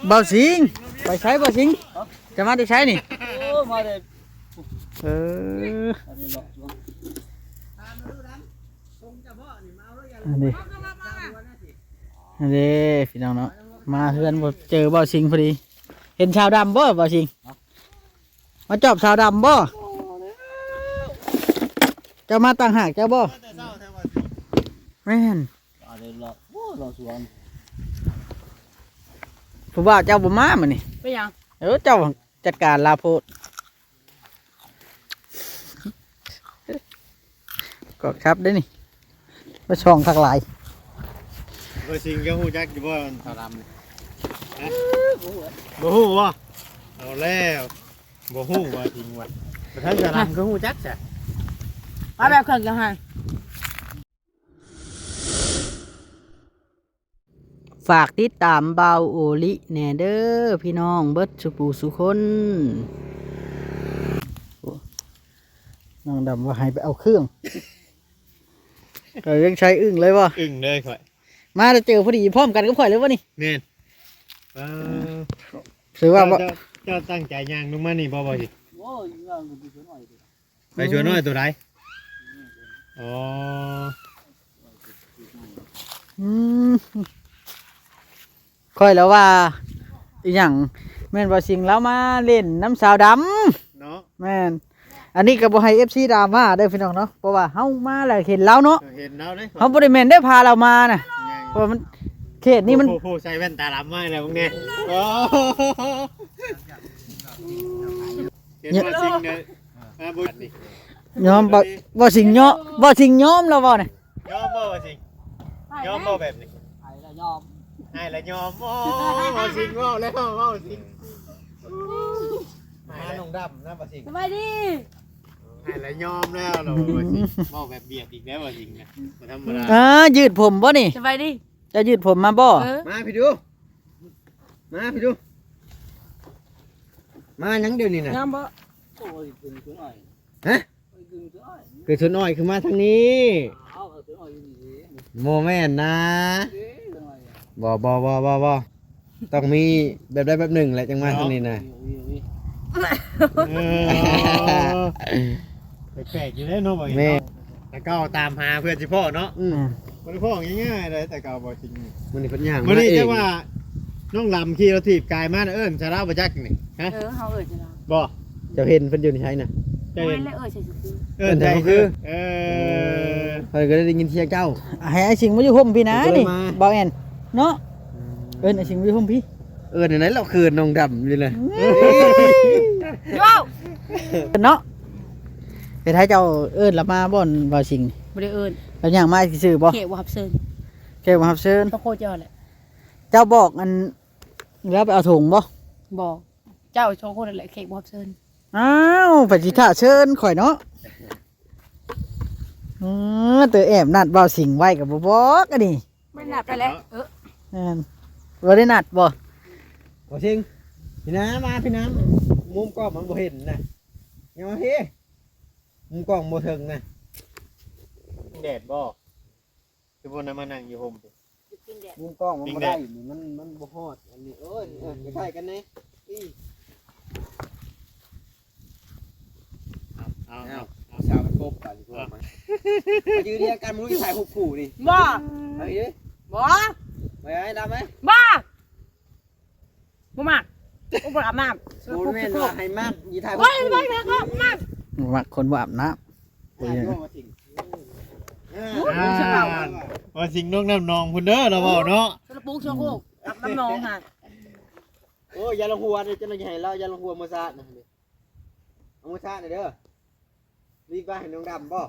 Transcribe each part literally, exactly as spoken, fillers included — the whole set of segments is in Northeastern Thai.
เบาสิง ไปใช้เบาสิง จะมาแต่ใช้นี่ โอ้ มาเลย เออ อันนี้เนาะ อันนี้ อันนี้พี่น้องเนาะ มาเฮือนบ่เจอเบาสิงพอดี เห็นชาวดำบ่เบาสิง มาจอบชาวดำบ่ เจ้ามาต่างหากเจ้าบ่ แม่น อันนี้เนาะ โอ้ เนาะสวน ผู้บ่าวเจ้าบ่มามื้อนี้ เป็นหยัง เออ เจ้าจัดการลาวโพด กองทัพได้นี่ มาช่องทักหลาย เบาสิงเจ้าฮู้จักอยู่บ่ ชาวดำนี่ ฮะ บ่ฮู้บ่ เอาแล้ว บ่ฮู้ว่าจริงว่ะ แต่ท่านชาวดำก็ฮู้จักจ้ะ มาแบบเครื่องจักรหัน ฝากติดตามบ่าวโอลิแหน่เด้อพี่น้องเบิดสุผู้สุคน โอ้ น้องดำว่าให้ไปเอาเครื่อง ก็ยังใช้อึ้งเลยบ่ อึ้งเลยข่อย มาแล้วเจอพอดีพร้อมกันกับข่อยเลยบ่นี่ แม่น เออ ถือว่าบ่ เจ้า เจ้า เจ้าตั้งใจย่างลงมานี่บ่ บ่สิ โอ้ย ย่างลงไปสวนอ้อยดิ ไปสวนอ้อยตัวใด อ๋อ อืม ข่อยแล้วว่า อีหยัง แม่นบ่สิงแล้วมาเล่นน้ำสาวดำ เนาะ แม่น อันนี้ก็บ่ให้ เอฟซี ดราม่าเด้อพี่น้องเนาะ เพราะว่าเฮามาแล้วเห็นแล้วเนาะ เห็นแล้วเด้ เฮาบ่ได้แม่นได้พาเรามาน่ะ ไง เพราะว่ามัน เขตนี้มัน ผู้ ผู้ ผู้ใส่แว่นตาดำมาแล้วพวกนี้ โอ้ เห็นว่าสิ่งเดียว อ่า บุญนี่ ยอมบ่ บ่สิงยอม บ่สิงยอมแล้วบ่เนี่ย ยอมบ่ว่าสิ่ง ยอมบ่แบบนี้ ไอ้ละยอม ไอ้ละยอม โอ้ บ่สิ่งเว้าแล้ว เว้าสิ่ง มาน้องดำนะบ่สิ่ง สบายดี ไอ้ละยอมแล้วเราบ่สิ่ง เว้าแบบเบียดอีกแล้วบ่สิ่งนะ บ่ธรรมดา อ่า ยืดผมบ่นี่ สบายดี จะยืดผมมาบ่ เออ มาพี่ดู มาพี่ดู มาหยังเดี๋ยวนี้น่ะ งามบ่ โอ้ย เป็นตัวอ้อย ฮะ เป็นตัวอ้อย คือสวนอ้อยคือมาทางนี้ เอาเอาตัวอ้อยอยู่นี่ โมแม่นนะ เอ๊ะตัวอ้อยอะ บ่ บ่ บ่ บ่ บ่ ต้องมีแบบใดแบบหนึ่งแหละจังมาทางนี้นะ เอาอยู่อยู่อยู่ เออ แปลกๆอยู่เด้เนาะ บ่เห็น แม่ เนาะ แต่ก็ตามหาเพื่อนสิพ่อเนาะ อืม บ่ได้พ้อง่ายๆเลย แต่ก็บ่จริง มื้อนี้เพิ่นย่าง มื้อนี้ มาเอง จังว่า น้องลำขี่รถถีบกายมาน่ะ เอิ้นสาระบ่จักนี่ ฮะ เออ เฮาเอิ้นสาระ บ่ เจ้าเห็นเพิ่นอยู่ในไสน่ะ เจ้าเห็น โอ้ย แล้วเอิ้นใส่สุดคือ เอิ้นใส่คือ เออ เพิ่นก็ได้ยินเสียงเจ้า ให้ไอ้สิงห์มาอยู่ห่มพี่นะ เพิ่นก็เลย นี่ มา บ่าวแอน เนาะ อืม เอิ้นไอ้สิงห์มาอยู่ห่มพี่ เอิ้นอันไหนเราเขินน้องดำอยู่เลย อืม เนาะ เฮ็ดให้เจ้าเอิ้นละมาบ่อนบ่าวสิงห์ บ่ได้เอิ้น แล้วย่างมาซื่อๆบ่ แขกบ่รับเชิญ แขกบ่รับเชิญ พระโคเจ้าแหละ เจ้าบอกอัน แล้วไปเอาถุงบ่ บอก เจ้าสองคนนั่นแหละแขกบ่รับเชิญ อ้าว ไปสิท่าเชิญข่อยเนาะ เออ ตัวแอบนัดบ่าวสิงห์ไว้ก็บ่บอกอันนี้ ไม่นัดไปแล้ว เออ แม่น บ่ได้นัดบ่ บ่าวสิงห์ พี่น้ามา พี่น้า มุมกล้องมันบ่เห็นนะ ยังมาพี่ มุมกล้องบ่ถึงนะ แดดบ่ คือบ่นำมานั่งอยู่ห่ม มุมกล้องมันบ่ได้นี่ มัน มันบ่ฮอด อันนี้ โอ้ย เออ ใกล้ๆกันแน่ อี้ เอา เอา เอา เอา เอา สาวมันกบก่อนดีกว่า เอา มา มายืนเรียงกัน มึงถ่ายรูปคู่นี่ บ่ เอาอีกดิ บ่ ไปไอ้ดำไหม บ่ บ่มัก บ่ บ่อาบน้ำ บ่แม่นว่าให้มัก อีถ่ายรูป โอ้ย คู่ บ่มัก บ่มัก บ่มักคนบ่อาบน้ำ อ่า ว่าสิ่ง อ่า ว่าสิ่งนกน้ำนองพุ้นเด้อ เราบอกเนาะ สระปุกสระโคก อาบน้ำนองค่ะ โอ้ย ยาละหัวเนี่ย เจ้าหน้าที่ให้เรา ยาละหัวมาสาดนะ เอามาสาดหน่อยเด้อ รีบไปให้น้องดำบ่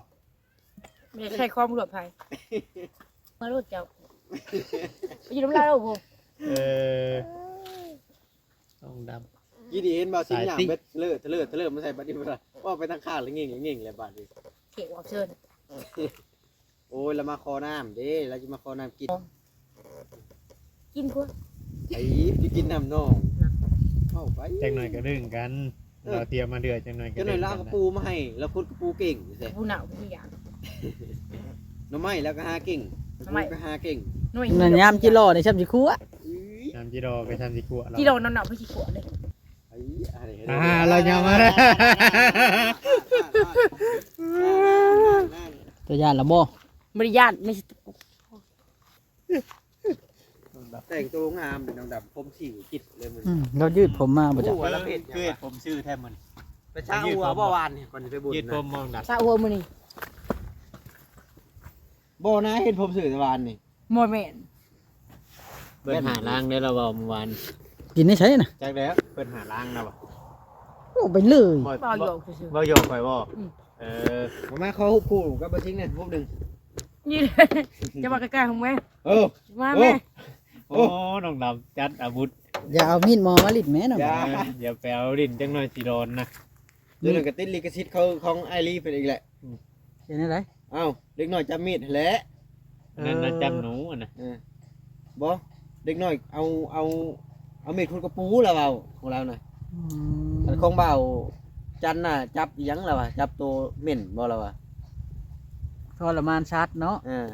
ไม่ใช่ความรวดภัย มาโลดเจ้า ไปอยู่น้ำลายแล้วโห เออ ต้องดำ ยี่ดีเห็นบ่าวสิงห์ย่าง สายติ๊ก เบ็ดเทเลอร์ เทเลอร์ เทเลอร์ มาใส่บัดนี้บ่ได้ ว่าไปทางข้างแล้วงิ่ง งิ่งแล้วบัดนี้ เขกออกเชิญ โอ้ย แล้วมาขอน้ำเด้ แล้วจะมาขอน้ำกิน กินกว่า ไอ้ที่กินน้ำน้อง นะ เข้าไป จังหน่อยก็เรื่องกัน เออ เราเตรียมมาเดือจังหน่อยก็ จังหน่อย เรื่อง แล้ว กัน เอากระปูมาให้ แล้วขุดกระปูเก่งแท้ ผู้หนาวผู้อยาก หน่อไม้แล้วก็หาเก่ง หน่อไม้ กระปูก็หาเก่ง หน่วยนั่นยามจิหล่อนี่ช่ำสิคั่ว น้ำจิโร่ไปทำสิขัวเรา จิโร่นั่นน่ะบ่สิขัวเลย ไอ้อะไร อ่า เรายอมมาแล้ว ตัวย่านละบ่ บ่ได้ย่าน ไม่ใช่ แต่งตัวงามเป็นน้องดำ ผมสิวจิตเลยมัน อืม เรายืดผมมาบ่จ๊ะ หัวเราเห็น คือผมซื่อแท้มัน ไปช้าหัวบ่วานนี่ก่อนจะไปบุญ ยืดผมมองดับ สระหัวมื้อนี้ บ่นะ เห็นผมซื่อแต่วานนี่ บ่แม่น เพิ่นหาล้างได้แล้วเว้าเมื่อวาน กินได้ใช่น่ะ จักแล้วเพิ่นหาล้างแล้วบ่ โอ้ ไปเลย บ่ บ่หยอกซื่อๆ บ่หยอกข่อยบ่ อืม เออ มา มา ขอรูปคู่กับบ่าวสิงห์เนี่ย รูปหนึ่ง นี่ จะมาใกล้ๆของแม่ เออ มาแม่ โอ้ โอ้ น้องดำจัดอาวุธ อย่าเอามีดหมอมาลิดแม่น้อง อย่า เออ อย่าไปเอาลิ้นจังหน่อยสิร้อนนะ เดี๋ยวนั้นก็ติดลิขสิทธิ์เขาของไอรีเพิ่นอีกแหละ อืม เป็นอะไร เอ้า เด็กน้อยจับมีดแหละ อันนั้นนะ เออ จับหนูอะนะ เออ บ่ เด็กน้อยเอา เอา เอามีดขุดกระปูแล้วเอาของเรานะ อืม อันของบ่าวจันน่ะ จับอีหยังแล้ววะ จับตัวเหม็นบ่แล้ววะ ทรมานสัตว์เนาะ เออ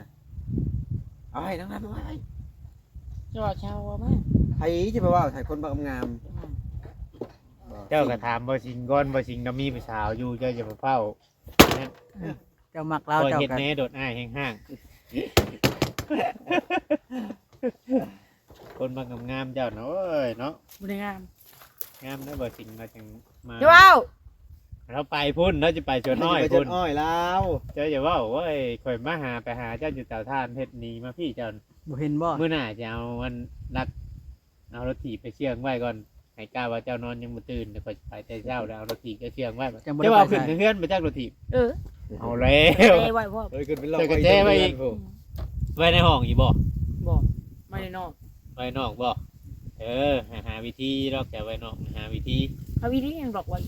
เอาให้ทั้งนั้น เอาให้ เจ้าชาวว่ามา ไผจะไปว่าไผคนบักงาม อืม บ่ เจ้าก็ถามบ่าวสิงห์ก่อน บ่าวสิงห์ก็มีผู้สาวอยู่ เจ้าอย่าไปเฝ้า เจ้ามักลาว ข้อย เจ้า เฮ็ด ก็ แหน่โดดอ้ายแห้งห้าง คนมางามๆเจ้าเนาะ โอ้ยเนาะ บ่ได้งาม งามนะบ่าวสิงห์ เราจังมา เดี๋ยวเอา เราไปพุ้น เราจะไปสวนอ้อย ไปสวนอ้อยลาว พุ้น เจ้าอย่าเว้า โอ้ย ข่อยมาหา ไปหาเจ้าอยู่เตาถ่าน เฮ็ดหนีมาพี่เจ้า บ่เห็นบ่ มื้อหน้าจะเอาอันลัก เอารถถีบไปเชื่องไว้ก่อน ให้กล้าว่าเจ้านอนยังบ่ตื่น เดี๋ยวข้อยไปแต่เช้าแล้วเอารถถีบไปเชื่องไว้ จังบ่ได้ เจ้าว่าเอาขึ้น ไปไส เฮือนมาจากรถถีบ เออ เอาแล้ว แจ้ไว้พร้อม เอ้ย ขึ้นไปล็อก ใส่กระแจไว้อีก ไว้ในห้องอยู่บ่ บ่ ไว้ในนอก ไว้นอกบ่ เออ หา หาวิธีดอก จะไว้นอก หาวิธี หาวิธียังล็อกไว้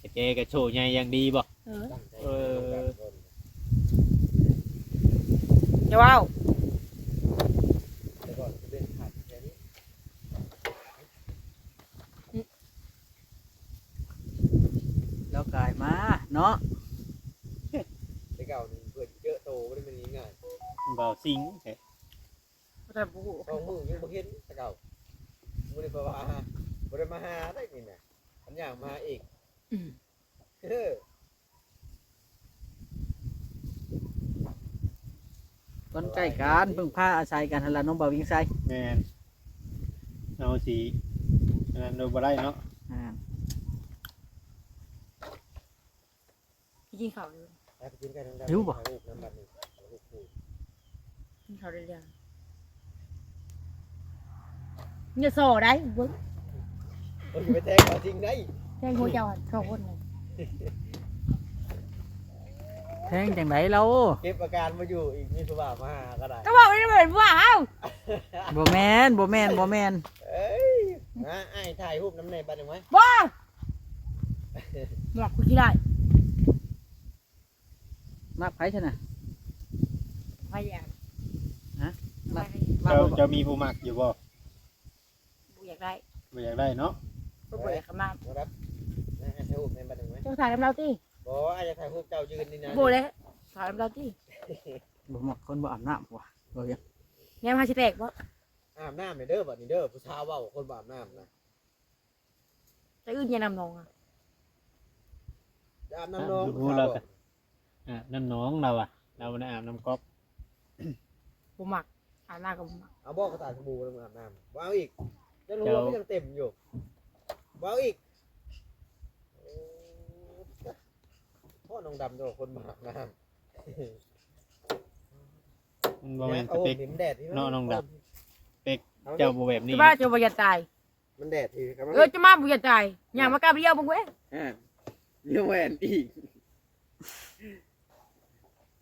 กระแจกระโชใหญ่ยังดีบ่ เออ เออ อย่าเว้า แล้วกลายมาเนาะ แต่เก่านี่เพิ่นเจอโตบ่ได้เป็นง่าย บ่าวสิงห์แท้ บ่ได้บ่ฮู้ สองมื้อยังบ่เห็นแต่เก่า มื้อนี้ก็ว่าบ่ได้มาหาได้นี่นะ มันอยากมาอีก อืม เออ คนใกล้กัน พึ่งพาอาศัยกันหั่นล่ะเนาะ บ่าววิงไซ แม่น เอาสิ อันนั้นดูบ่ได้เนาะ อ่า กินข้าวอยู่ ไปกินกัน หิวบ่ ถ่ายรูปนำบัดนี้ ถ่ายรูปคู่ กินข้าวได้แล้ว อย่าส่อได้เบิ่ง เอ้ย ไปแทงเอาจริงได้ แทงหัวเจ้าสองคนเลย แทงจังได๋เรา เก็บอาการมาอยู่อีก มีผู้บ่าวมาหาก็ได้ ก็บอกไม่ได้เป็นผู้บ่าว บ่แม่น บ่แม่น บ่แม่น เอ้ย มาอ้ายถ่ายรูปนำแน่บัดนี้ไว้ บ่ หลอกกูขี้ได้ มักไผซั่นน่ะ ไผอยาก ฮะ มัก มัก เจ้า บ่ เจ้ามีผู้มักอยู่บ่ บ่อยากได้ บ่อยากได้เนาะ บ่อยากมา มารับ นะ ให้ถ่ายรูปในบัดหนึ่งไหม เจ้าถ่ายนำเราติ บ่ อ้ายอยากถ่ายรูปเจ้ายืนนี่นะ บ่แล้ว ถ่ายนำเราติ บ่มักคนบ่อาบน้ำว่ะ บ่อยาก แนมหาสิแตกบ่ อาบน้ำเนี่ยเด้อ บัดนี้เด้อ ผู้สาวเว้าคนบ่อาบน้ำนะ แต่อื่นอย่านำน้องอะ จะอาบน้ำน้อง อ่ะ ผู้สาว เรา บอก ก็ อาบน้ำน้องเราอะ เราบ่ได้อาบน้ำก๊อก บ่มัก อาบน้ำก็บ่มัก เอาบอกกระต่ายสบู่มาอาบน้ำ บ่เอาอีก ยังรู้ว่า เจ้า ก็ยังเต็มอยู่ บ่เอาอีก โอ้ พ่อน้องดำตัวคนบ่อาบน้ำ มันบ่แม่นสเปค เอาผมเห็นแดดที่มัน เนาะ น้องดำ เปค เอา เจ้าบ่แบบนี้ ที่บ้านเจ้าบ่อยากตาย มันแดดที่ครับ เออ จะมาบ่อยากตาย ย่างมากับเดียวบ่เว้ย อ่า เดี๋ยวแหวนอีก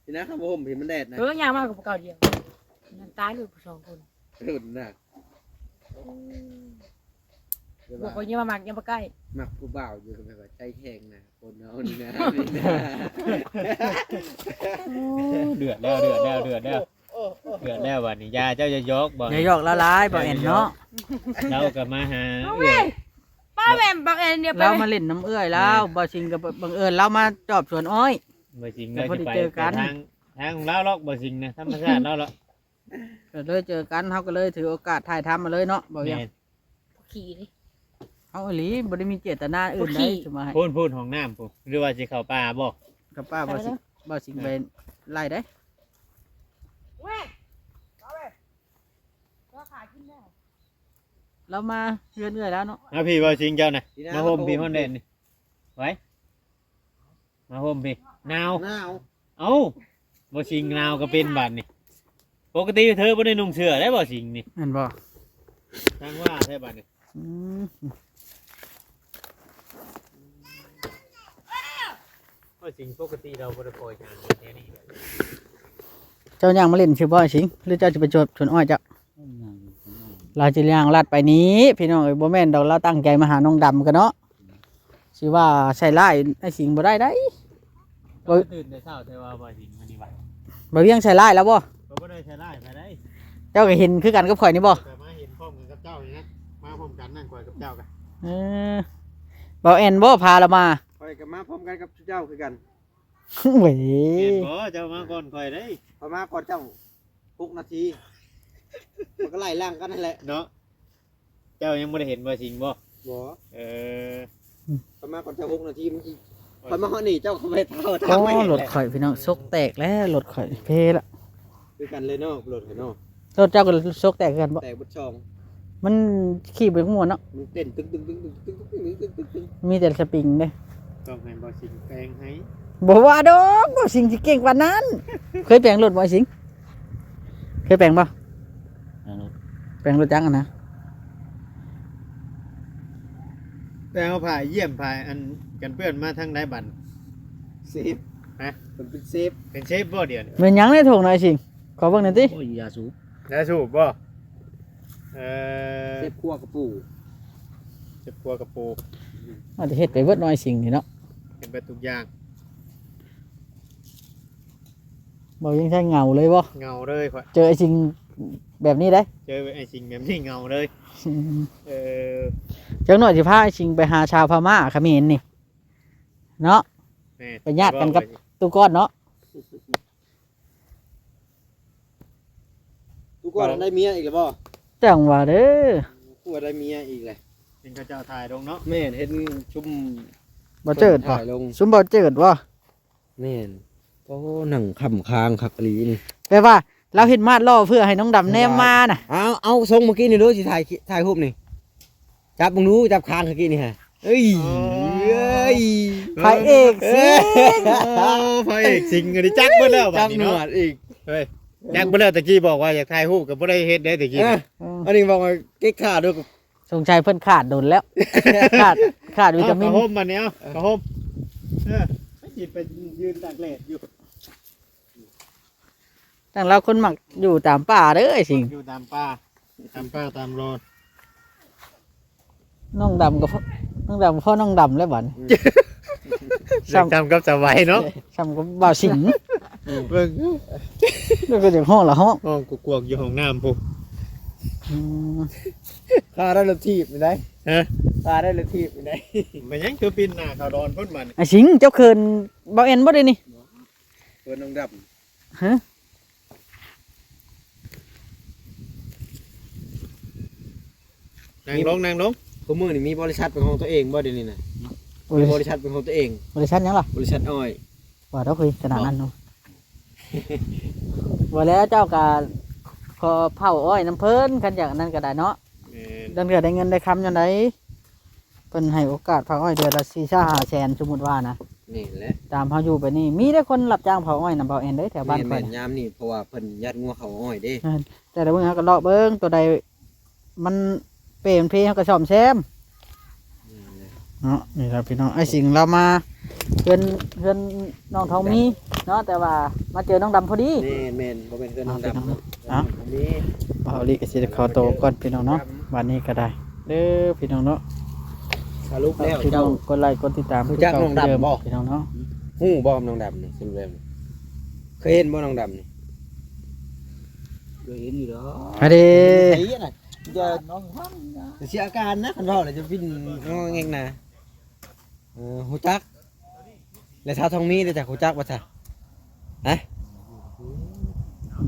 ทีนะคำว่าผมเห็นมันแดดนะ เออ ย่างมากับเก่าเดียว นั่นตายเลยผู้สองคน เออน่ะ บอกว่าอย่ามามัก อย่ามาใกล้ มักผู้บ่าวอยู่กับแบบว่าใจแข็งนะ คนเฮานี่นะ นี่นะ โอ้ เดือดแล้ว เดือดแล้ว เดือดแล้ว โอ้ โอ้ เดือดแล้วบัดนี้ อย่า เจ้าอย่าหยอกบ่ อย่าหยอกละลายบ่แอนเนาะ เราก็มาหา เอาเว้ย ป้าแหม่มบังเอิญเนี่ยไป เรามาเล่นน้ำเอื้อยแล้ว แม่ บ่าวสิงห์ก็บังเอิญเรามาจอบสวนอ้อย บ่าวสิงห์ แต่พอดี เราสิไป เจอกัน ไปทาง ทางของเราหรอก บ่าวสิงห์นะ ธรรมชาติเราหรอก ก็เลยเจอกัน เฮาก็เลยถือโอกาสถ่ายทำมาเลยเนาะ บ่าวเวียง แม่น ขี่ดิ เอาอีหลี บ่ได้มีเจตนาอื่นใด บ่ขี่ สิมาให้ พู้น พู้นห้องน้ำพู้น หรือว่าสิเข้าป่าบ่ เข้าป่า บ่าวสิ ไปเด้อ บ่าวสิงไปไล่ได้ เว้ย เอาเลย เรามาเฮือนเอื้อยแล้วเนาะ มาพี่บ่าวสิงเจ้านะ พี่น้ำ มาห่มพี่ มาห่ม ฮ้อนแดดนี่ ไหว มาห่มพี่ หนาว หนาว เอ้า บ่าวสิงหนาวก็เป็นบาดนี่ ปกติเธอบ่ได้นุ่งเสื้อได้บ่าวสิงนี่ แม่นบ่ จั่งว่าแท้บาดนี่ อืม บ่าวสิงปกติเราบ่ได้ปล่อยห่างกันแท้นี่ เจ้าย่างมาเล่นซื่อบ่าวสิง หรือเจ้าจะไปจวดสวนอ้อยเจ้า ลาวจะย่างลัดไปนี้ พี่น้องเอ้ย บ่แม่นดอก ลาวตั้งใจมาหาน้องดำกันเนาะ สิว่าใส่ร้ายอ้ายสิงห์บ่ได้ได๋ บ่ ตื่นแต่เช้าแต่ว่าบ่สิงห์มื้อนี้วะ บ่เวียงใส่ร้ายแล้วบ่ ก็บ่ได้ใส่ร้ายไผได๋ เจ้าก็เห็นคือกันกับข่อยนี่บ่ แต่มาเห็นพร้อมกันกับเจ้านี่นะ มาพร้อมกันนั่นข่อยกับเจ้ากัน เออ บ่แอนบ่พาละมา ข่อยก็มาพร้อมกันกับเจ้าคือกัน เว้ย แม่นบ่ เจ้ามาก่อนข่อยได๋ ข่อยมาก่อนเจ้าหกนาที มันก็ไล่หลังกันนั่นแหละ เนาะ เจ้ายังบ่ได้เห็นบ่สิงห์บ่ บ่ เออ อืม ประมาณก่อนจะหกนาทีมันสิ ข้อยมาฮอดนี่เจ้าก็ไปเท่าทาง โอ้ ไม่เห็น รถข่อยพี่น้อง ซกแตกแล้ว รถข่อยเพละ คือกันเลยเนาะ รถข่อยเนาะ รถเจ้าก็ซกแตกคือกันบ่ แตกเบิดสอง มันขี่บ่ม่วนเนาะ มันเต้นตึกๆๆๆๆๆๆๆ มีแต่สปริงเด้ ต้องให้บ่สิงห์แปลงให้ บ่ว่าดอก บ่สิงห์สิเก่งปานนั้น เคยแปลงรถบ่สิงห์ เคยแปลงบ่ แปลงรถ แปลงรถจักรอะนะ ไปเอาผ้าเยี่ยมผ้าอันกันเปื้อนมาทางใดบัด เซฟ ฮะ มันเป็นเซฟ เป็นเซฟบ่เดี๋ยวนี้ แม่นหยังในถุงน่ะสิ ขอเบิ่งหน่อยติ โอ้ย ยาสูบ ยาสูบบ่ เออ เซฟครัวกระปู เซฟครัวกระปู อาจจะเฮ็ดไปเบิดน้อยสิ่งนี่เนาะ เฮ็ดเบิดทุกอย่าง บ่าวเวียงใช้เหงาเลยบ่ เหงาเลยข่อย เจอไอ้สิ่งแบบนี้ได้ เจอไอ้สิ่งแบบนี้เหงาเลย อืม เออ จักหน่อยสิพาไอ้สิ่งไปหาชาวพม่าเขมรนี่ เนาะ แม่น ไปญาติกันกับ บ่ ตู้ก้อนเนาะ ตู้ก้อนได้เมียอีกแล้วบ่ จั่งว่าเด้อ ผัวได้เมียอีกแล้ว เห็นเขาเจ้าถ่ายลงเนาะ แม่น เห็นซุมบ่าวเจิดบ่ ถ่ายลง ซุมบ่าวเจิดบ่ แม่น โอ้ นั่งค้ำคางคักอีหลีนี่ แปลว่าลาวเฮ็ดมาดหล่อเพื่อให้น้องดำแนมมาน่ะ เอา เอาส่งเมื่อกี้นี่ดูสิถ่าย ถ่ายรูปนี่ จับมึงดู จับคางเมื่อกี้นี่ฮะ เอ้ย อ๋อ เอ้ย พระเอกสิงห์ โอ้ พระเอกสิงห์ อันนี้จักเบิดแล้วบัดนี้เนาะ จับหนวดอีก เฮ้ย จักเบิดแล้ว ตะกี้บอกว่าอยากถ่ายรูปก็บ่ได้เฮ็ดเด้ตะกี้ เออ น่ะ อืม อันนี้บอกว่าเก๊กขาดู สงสัยเพิ่นขาดโดนแล้ว ขาด ขาดวิตามิน เอาผ้าห่มมาเนี่ย เอาผ้าห่ม เออ ไม่จิตไปยืนตากแดดอยู่ ตั้งลาวคนมักอยู่ตามป่าเด้อไอ้สิงห์ อยู่ตามป่า ตามป่าตามโลด น้องดำก็พ่อ น้องดำพ่อน้องดำแล้วบัดนี้ อืม ซ้ำ เรื่องทำกับสบายเนาะ ซ้ำกับบ่าวสิงห์ เบิ่ง แล้วก็เดี๋ยวห้องละห้อง ห้องกวกๆอยู่ห้องน้ำพุ้น อืม ข้าได้รถถีบอยู่ไหน ฮะ ข้าได้รถถีบอยู่ไหน มันยังคือปินหน้าเขาดอนพ่นมัน ไอ้สิงห์เจ้าเขินบ่าวแอนบ่ได้นี่ เขินน้องดำ ฮะ นั่งลง นั่งลง คู่มื้อนี่มีบริษัทเป็นของตัวเองบ่เดี๋ยวนี้นะ บริษัท มีบริษัทเป็นของตัวเอง บริษัทหยังล่ะ บริษัทอ้อย ว่าดอกเฮ้ย ขนาดนั้นเนาะ ว่าแล้วเจ้าก็ขอเผาอ้อยนำเพิ่น คันอยากอันนั้นก็ได้เนาะ แม่น ดังเทื่อได้เงินได้คำยามใด เพิ่นให้โอกาสเผาอ้อยเดือนละสี่ห้าแสน สมมุติว่านะ นี่แหละ ตามเฮาอยู่ไปนี่ มีแต่คนรับจ้างเผาอ้อยนำบ่าวแอนเด้ แถวบ้าน แม่น ข้อย แม่น นะ ยามนี่ เพราะว่าเพิ่นยัดงัวเขาอ้อยเด้ แม่น แต่ละมื้อเฮาก็เลาะเบิ่ง ตัวใดมันเปมันเพ เฮาก็ซ่อมแซม นี่แหละ เนาะ นี่ล่ะพี่น้อง ไอ้สิงห์ลาวมาเฮือน เฮือนน้องทองมีเนาะ แต่ว่ามาเจอน้องดำพอดี แม่น แม่น บ่แม่นเฮือนน้องดำเนาะ เอ้า น้องทองมี บ่าวลีก็สิได้ขอตัวก่อนพี่น้องเนาะ วันนี้ก็ได้ เด้อพี่น้องเนาะ สรุปแล้ว พี่น้อง เจ้ากดไลค์กดติดตาม รู้จักน้องดำบ่ พี่น้องเนาะ ฮู้บ่น้องดำนี่ สรุปแล้วนี่ เคยเห็นบ่น้องดำนี่ เคยเห็นอยู่ดอก มาเด้ ไอ้เหี้ยน่ะ จะ น้องฟังนะ เสียอาการนะ คันเว้าแล้วจะปิ้นงอแงกนะ เออ ฮู้จัก แล้วสาวทองมีได้จักฮู้จักบ่ซะ ฮะ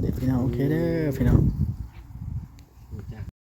เด็ก พี่น้อง โอเคเด้อพี่น้อง